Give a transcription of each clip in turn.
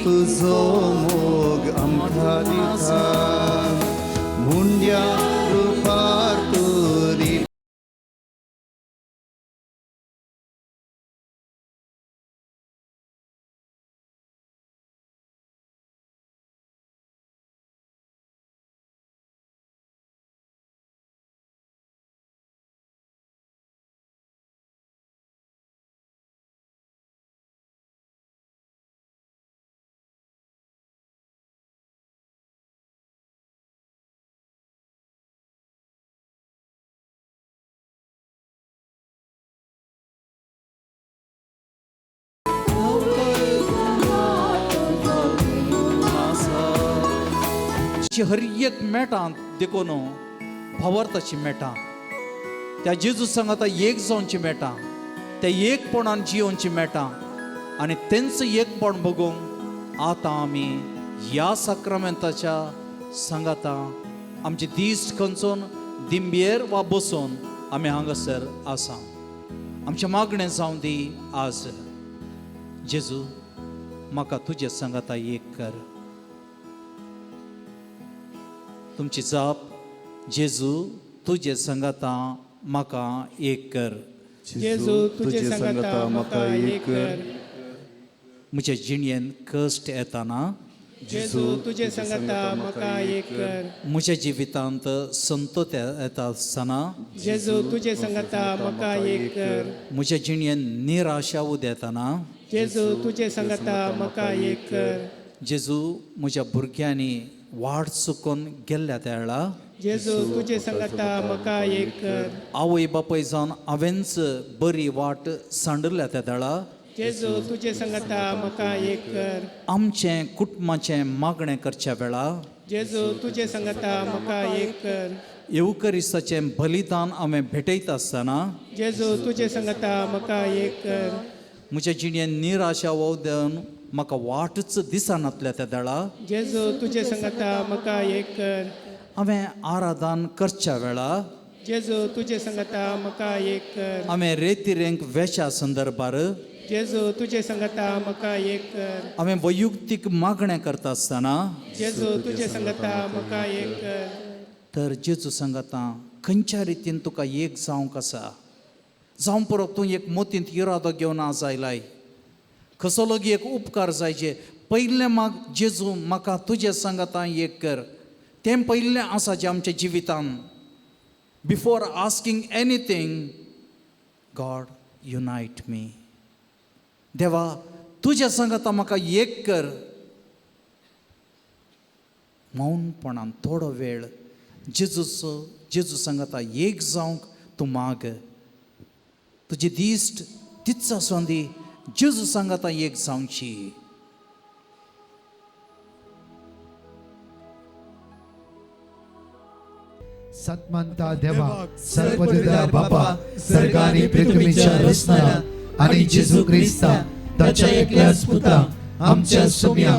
तुजो मोग आमकां दिता मुंड्या रुपार तूं हर एक मेटां देखून भावार्थाची मेटां, त्या जेजू सांगाता एक जावची मेटां, त्या एकपणान जियोवची मेटां आनी तेंच एकपण बघूंक आतां आमी ह्या साक्रामेंताच्या सांगाता आमचे दीस खंचून दिंबेर वा बसून आमी हांगासर आसा. आमचें मागणें जावं दी आज, जेजू म्हाका तुजे सांगाता एक कर. तुमची जाप, जेजू तुजे सांगाता म्हाका एक कर. जेजू तुजे सांगाता म्हाका एक कर. म्हज्या जिणेन कश्ट येताना जेजू तुजे सांगाता म्हाका एक कर. म्हज्या जिवितांत संतोत येता आसतना जेजू तुजे सांगाता म्हाका एक कर. म्हज्या जिणेन निराशा उदेताना जेजू तुजे सांगाता म्हाका एक कर. जेजू म्हज्या भुरग्यांनी वाट चुकोवन गेल्ल्या त्या वेळा जेजू तुजे सांगाता म्हाका एक कर. आवय बापूय जावन हांवेंच बरी वाट सांडल्या त्या वेळा जेजू तुजे सांगाता म्हाका एक कर. आमचें कुटुंबाचें मागणें करच्या वेळा जेजू तुजे सांगाता म्हाका एक कर. येवकरिस्ताचें बलिदान हांवें भेटयता आसतना जेजू तुजे सांगाता म्हाका एक कर. म्हज्या जिणेन निराशा वोवदेवन म्हाका वाटच दिसनातल्या त्या वेळा जेजू तुजे सांगाता म्हाका एक कर. हांवें आराधन करच्या वेळा जेजू तुजे सांगाता म्हाका एक कर. हांवें रेतिरेंक वेच्या संदर्भार जेजू तुजे सांगाता म्हाका एक कर. हांवें वैयुक्तीक मागणें करता आसतना जेजू तुजे सांगाता म्हाका एक कर. तर जेजू सांगाता खंयच्या रितीन तुका एक जावंक आसा, जावं पुरो तूं एक मोतींत इरादो घेवन आज आयलाय, कसो लोगी एक उपकार जायचे पयलें माग जेजू म्हाका तुजे सांगाता एक कर. तें पयलें आसा जें आमच्या जिवितान. Before asking anything, God unite me. देवा तुज्या सांगाता म्हाका एक कर. मौनपणान थोडो वेळ जेजूचो जेजू सांगाता एक जावंक तूं माग. तुजी दिश्ट तीच आसूं दी, जेजू सांगाता एक जावची. सतमंता देवा सर्वदया बापा सर्गानी पृथ्वीच्या रचणारा आणि जेजू ख्रिस्ता ताच्या एकल्याच पुता आमच्या सोम्या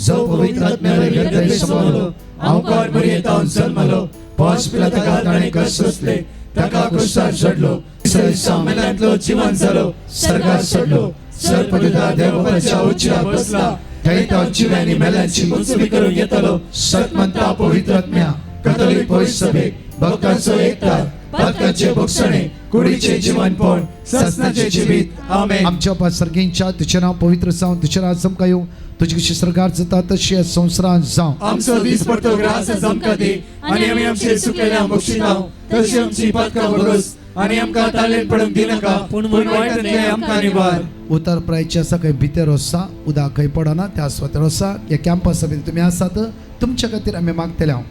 जो पवित्र आत्म्याला गर्भे समवलो आमकार मरियेतावन जल्मलो पांच पिलाताका ताणें कश्ट सोंसले ताका क्रुसार चडलो तिसऱ्या दिसा मेल्यांतलो जिवन जालो सर्गार चडलो सर्वदया देवबापाच्या उच्चार बसला थंय तो जिव्यांनी मेल्यांची मुंचबी करून येतलो. सतमंता पवित्र आत्म्या कथोलिक पवित्र सभेक भक्तांचो एकता पातकांचे भोगसणे कुडीचे जीवनपण ससनाचे जिवीत. आमेन. आमच्या बापा सर्गींच्या तुझें नांव पवित्र जावं, तुझें राज आमकां येवं, तुजी कशी स्वर्गार जाता तशी ह्या संवसारांत जावं. आमचो दीस पडतो ग्रास आमकां दी आनी आमी आमचे चुकलेल्या बक्षिताव तशी आमची पातकां भरोस आनी आमकां तालेन पडूंक दिनाका पूण वायटांतलें आमकां निवार. उतर प्रायचे आसा खंय भितर आसा, उदक खंय पडना त्या सुवातेर आसा. ह्या कॅम्पसा भितर तुमी आसात, तुमच्या खातीर आमी मागतले हांव.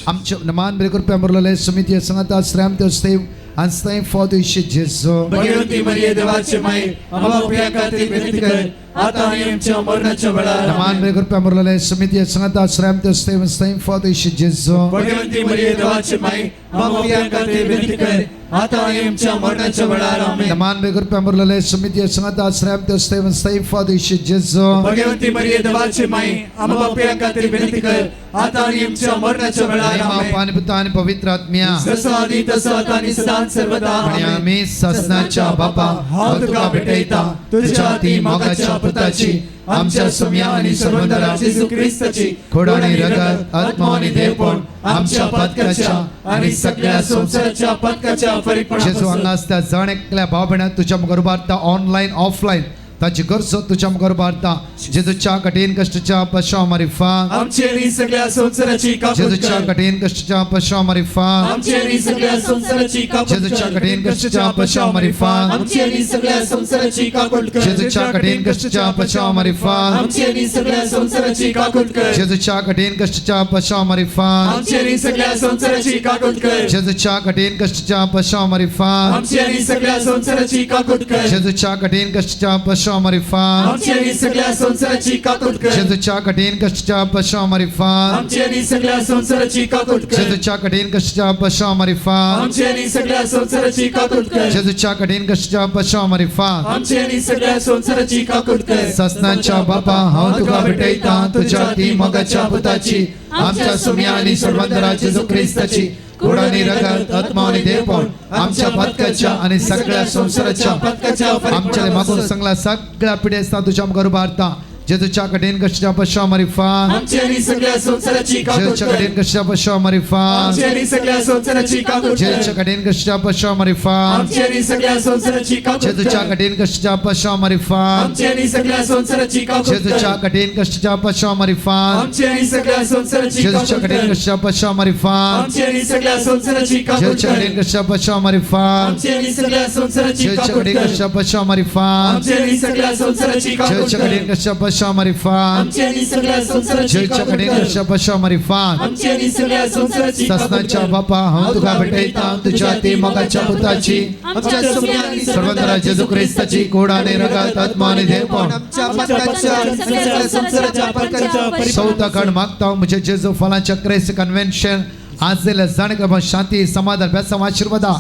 आमचे मान बरे कृपया मुरलेले समिती सांगता श्रेम देव आनी फॉद जेजू. भगवती मरिये देवाचे माई आम्हा पाप्यां खातीर विनंती कर आता आणि आमच्या मरणाच्या वेळार. मान बरे कृपया मुरलेले समिती सांगता श्रेम देव फॉद जेजू. भगवंती मरिये देवाचे माई आम्हा पाप्यां खातीर विनंती कर आता आणि आमच्या मरणाच्या वेळार. आमेन. मान बरे कृपया मुरलेले समिती सांगता श्रेम देव फॉद जेजू. भगवंती मरिये देवाचे माई आम्हा पाप्यां खातीर विनंती कर आता आणि आमच्या मरणाच्या वेळार. आमेन. पाणी पुता आणि पवित्र आत्म्या जसं आधी तसं आता आणि सदा सर्वदा. आणि आमेन. आम्ही ससनाच्या बापा हांव तुका भेटयता तुझ्या ती मोगाच्या पुताची आमच्या सुम्या आनी सर्वंदरा जेजू क्रिस्ताची खोड आनी रगत आत्मा आनी देवपण आमच्या पातकाच्या आनी सगळ्या संवसाराच्या पातकाच्या जेजू फरीकपणापासून हांगा आसता जण एकल्या भाव भयणाक तुज्या मुखार उबारता ऑनलायन ऑफलायन ताची गरज तुज्या मुखार उबारता जेजूच्या कठीण कश्टच्या पशा मारिफात आमची आनी सगळ्या संवसाराची काकूट जेजूच्या कर कठीण कश्टच्या पशा मारिफात आमची आनी सगळ्या संवसाराची काकूट जेजूच्या कर कठीण कश्टच्या पशा मारिफात आमची आनी सगळ्या संवसाराची काकूट कर जेजूच्या कठीण कश्टच्या पशा मारिफात आमची आनी सगळ्या संवसाराची काकूट कर जेजूच्या कठीण कश्टच्या पशा मारिफात आमची आनी सगळ्या संवसाराची काकूट कर जेजूच्या कठीण कश्टच्या पशा मारिफात आमची आनी सगळ्या संवसाराची काकूट कर जेजूच्या कठीण कश्टच्या पशा मारिफात आमची आनी सगळ्या संवसाराची काकूट कर जेजूच्या कठीण कश्टच्या पशा मारिफात आमची आनी सगळ्या संवसाराची काकूट कर जेजूच्या कठीण कश्टच्या पशा मारिफात आमची आनी सगळ्या संवसाराची काकूट कर जेजूच्या कठीण कश्टच्या पशा मारिफात आमची आनी सगळ्या संवसाराची काकूट कर ससनाच्या बापा हांव तुका भेटयता तुझ्या ती मोगाच्या पुताची आमच्या सुम्या आनी सर्वंदरा जेजू क्रिस्ताची कुड आनी रगत आत्मा आनी देवपण आमच्या पातकाच्या आनी सगळ्या संवसाराच्या पातकाच्या आमच्या मागून सांगला सगळ्या पिढ्या तुझ्या मुखार उबारता जेजूच्या कठीण कश्टच्या पशा मारिफात आमची आनी सगळ्या संवसाराची काकूट जेजूच्या कर कठीण कश्टच्या पशा मारिफात आमची आनी सगळ्या संवसाराची काकूट कर जेजूच्या कठीण कश्टच्या पशा मारिफात आमची आनी सगळ्या संवसाराची काकूट जेजूच्या कर कठीण कश्टच्या पशा मारिफात आमची आनी सगळ्या संवसाराची काकूट जेजूच्या कर कठीण कश्टच्या पशा मारिफात आमची आनी सगळ्या संवसाराची जेजूच्या काकूट कठीण कर कश्टच्या पशा मारिफात आमची आनी सगळ्या संवसाराची काकूट जेजूच्या कर कठीण कश्टच्या पशा मारिफात आमची आनी सगळ्या संवसाराची जेजूच्या काकूट कठीण कर कश्टच्या पशा मारिफात आमची आनी सगळ्या संवसाराची काकूट जेजूच्या कर कठीण कश्टच्या पशा मारिफात आमची आनी सगळ्या संवसाराची जेजूच्या काकूट कठीण कर कश्टच्या पशा मारिफात आमची आनी सगळ्या संवसाराची काकूट ससनाच्या कर बापा हांव तुका भेटयता तुझ्या ती मोगाच्या पुताची आमच्या सुम्या आनी सर्वंदरा जेजू क्रिस्ताची कोड आणि रगत आत्मा आणि देवपण आमच्या पातकाच्या आनी सगळ्या संवसाराच्या पातकाच्या चौथा खंड मागता म्हणजे जेजू फलाच्या क्रेस कन्व्हेन्शन आज दिल्या जाणें शांती समाधान बेसांव आशिर्वादा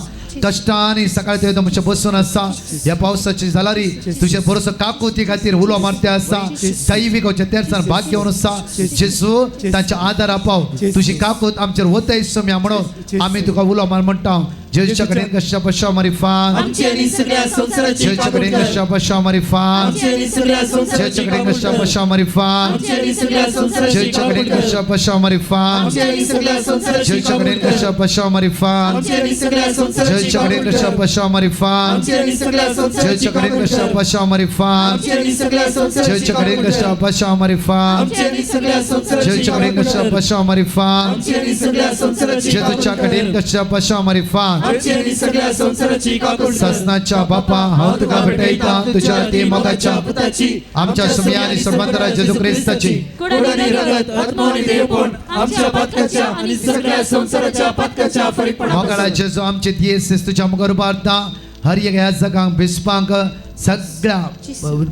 कश्टांनी सकाळी ते तुमचे बसून आसा ह्या पावसाची जालारी तुझे बरोसो काकुती खातीर उलो मारते आसा दैवीक तेरसान भाग घेवन आसा जेजू तांच्या आदारा पाव तुजी काकूत आमचेर वतय सम्या म्हणून आमी तुका उलो मार म्हणटा जेजूच्या कडेन कश्या पशा मारिफात आमची आनी सगळ्या संवसाराची जेजूच्या काकूट कडेन कर कश्या पशा मारिफात आमची आनी सगळ्या संवसाराची जेजूच्या कडेन काकूट कश्या कर पशा मारिफात आमची आनी सगळ्या संवसाराची जेजूच्या काकूट कडेन कर कश्या पशा मारिफात आमची आनी सगळ्या संवसाराची जेजूच्या काकूट कडेन कर कश्या पशा मारिफात आमची आनी सगळ्या संवसाराची जेजूच्या कडेन काकूट कश्या कर पशा मारिफात आमची आनी सगळ्या संवसाराची जेजूच्या कडेन काकूट कश्या कर पशा मारिफात आमची आनी सगळ्या संवसाराची जेजूच्या कडेन काकूट कश्या कर पशा मारिफात आमची आनी सगळ्या संवसाराची जेजूच्या कडेन काकूट कश्या कर पशा मारिफात आमची आनी सगळ्या संवसाराची जेजूच्या काकूट कडेन कर कश्या पशा मारिफात आमची आनी सगळ्या संवसाराची काकूट कर ससनाच्या बापा हांव तुका भेटयता तुझ्या ती मोगाच्या पुताची आमच्या सुम्या आनी सर्वंदरा जेजू क्रिस्ताची कोड आणि रगत आत्मा आणि देवपण आमच्या पातकाच्या आणि सगळ्या संवसाराच्या पातकाच्या मोगाळा फरीकपणापासून जेजू आमचे दियेस तुझ्या मुखार उबारता हर एक ह्या जगांक बिस्पांक सगळ्या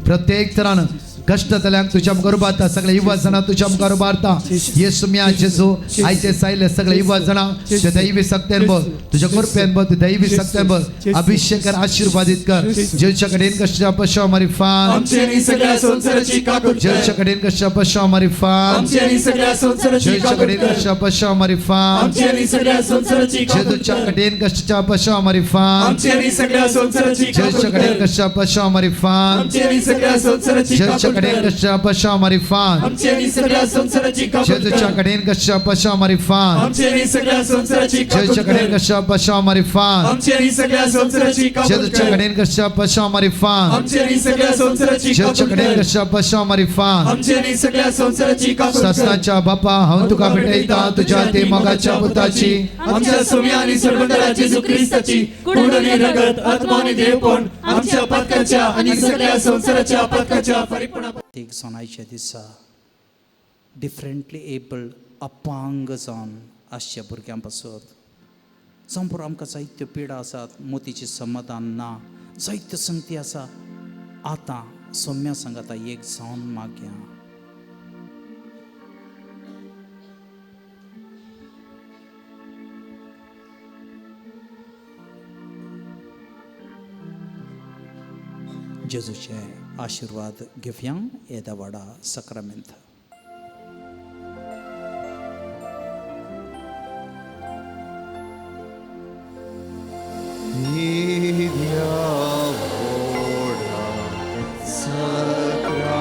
प्रत्येक तरान कश्ट जाल्यांक तुझ्या मुखार उबारता सगळे युवा जाणां तुझ्या मुखार उबारता येसू मिया जेजू आयचे सायले सगळे युवा जाणां ते दैवी सक्तेन बोल तुझ्या कृपेन बोल तू दैवी सक्तेन बोल अभिषेक कर आशीर्वादित कर जेजूच्या कडेन कश्टा पशा मारिफात आमची आनी सगळ्या संवसाराची काकूट कर जेजूच्या कडेन कश्टा पशा मारिफात आमची आनी सगळ्या संवसाराची जेजूच्या काकूट कडेन कर कश्टा पशा मारिफात आमची आनी सगळ्या संवसाराची काकूट जेजूच्या कर कडेन कश्टा पशा मारिफात आमची आनी सगळ्या संवसाराची काकूट जेजूच्या कडेन कर कश्टा पशा मारिफात आमची आनी सगळ्या संवसाराची जेजूच्या काकूट कडेन कर कश्टा पशा मारिफात आमची आनी सगळ्या संवसाराची काकूट जेजूच्या कर कडेन कश्टा पशा मारिफात आमची आनी सगळ्या संवसाराची काकूट जेजूच्या कडेन कर कश्टा पशा मारिफात आमची आनी सगळ्या संवसाराची काकूट जेजूच्या कर कडेन कश्टा पशा मारिफात आमची आनी सगळ्या संवसाराची जेजूच्या काकूट कडेन कर कश्टा पशा मारिफात आमची आनी सगळ्या संवसाराची काकूट कर ससनाच्या बापा हांव तुका भेटयता तुझ्या ते मोगाच्या पुताची आमच्या सुम्या आणि सर्वंदरा जेजू क्रिस्ताची कोड आणि रगत आत्मा आणि देवपण आमच्या पातकाच्या आणि सगळ्या संवसाराच्या पातकाच्या फरीकपणा एक जावन दिसा डिफरंटली एबल्ड अपंग जावन आसच्या भुरग्यां पासत जावं पुरो आमकां जायत्यो पिडा आसात मोतीचें समाधान ना जायत्यो संगती आसा आतां सोम्या सांगाता एक जावन मागया. जेजूचे आशिर्वाद घेवया येदा वाडा सक्रामेंत. येद्या व्हडा सक्रामेंतान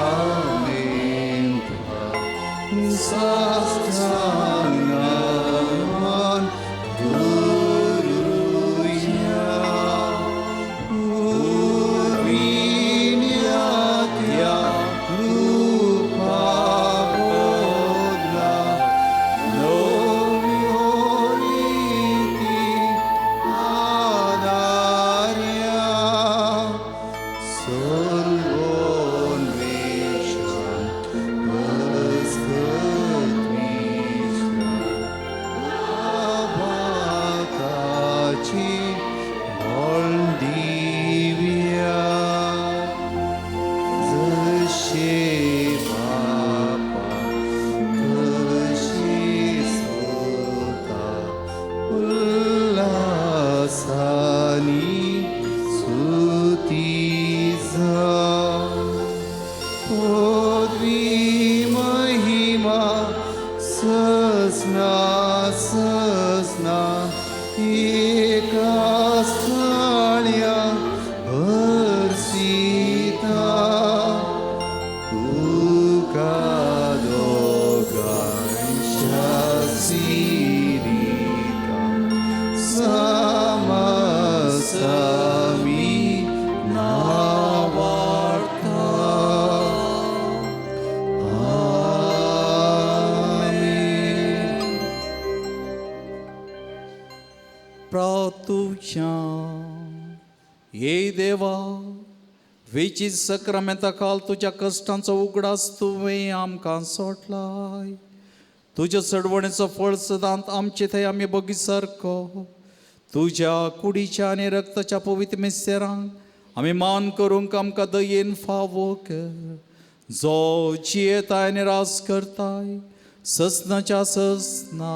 सर्वोन्मेषां हस्तद्विषां आबाकाची दिव्या जशे बापा तशे सुता उल्हासानी सुती जा पदवी महिमा ससना ससना एका स्थाळ्या भरसिता तुका दोगांच्या सिरिता सामसामी नावार्ता. आमेन. प्रातुच्या ये देवा वेची सक्रामेंता काल तुज्या कश्टांचो उगडास तुवें आमकां सोडलाय. तुज्या चडवणेचो फळ सदांत आमचे थंय आमी बगी सारको तुज्या कुडीच्या आनी रक्ताच्या पवित्र मिस्तेरांक आमी मान करूंक आमकां दयेन फावो कर, जो जियेताय आनी रास करताय ससनाच्या ससना.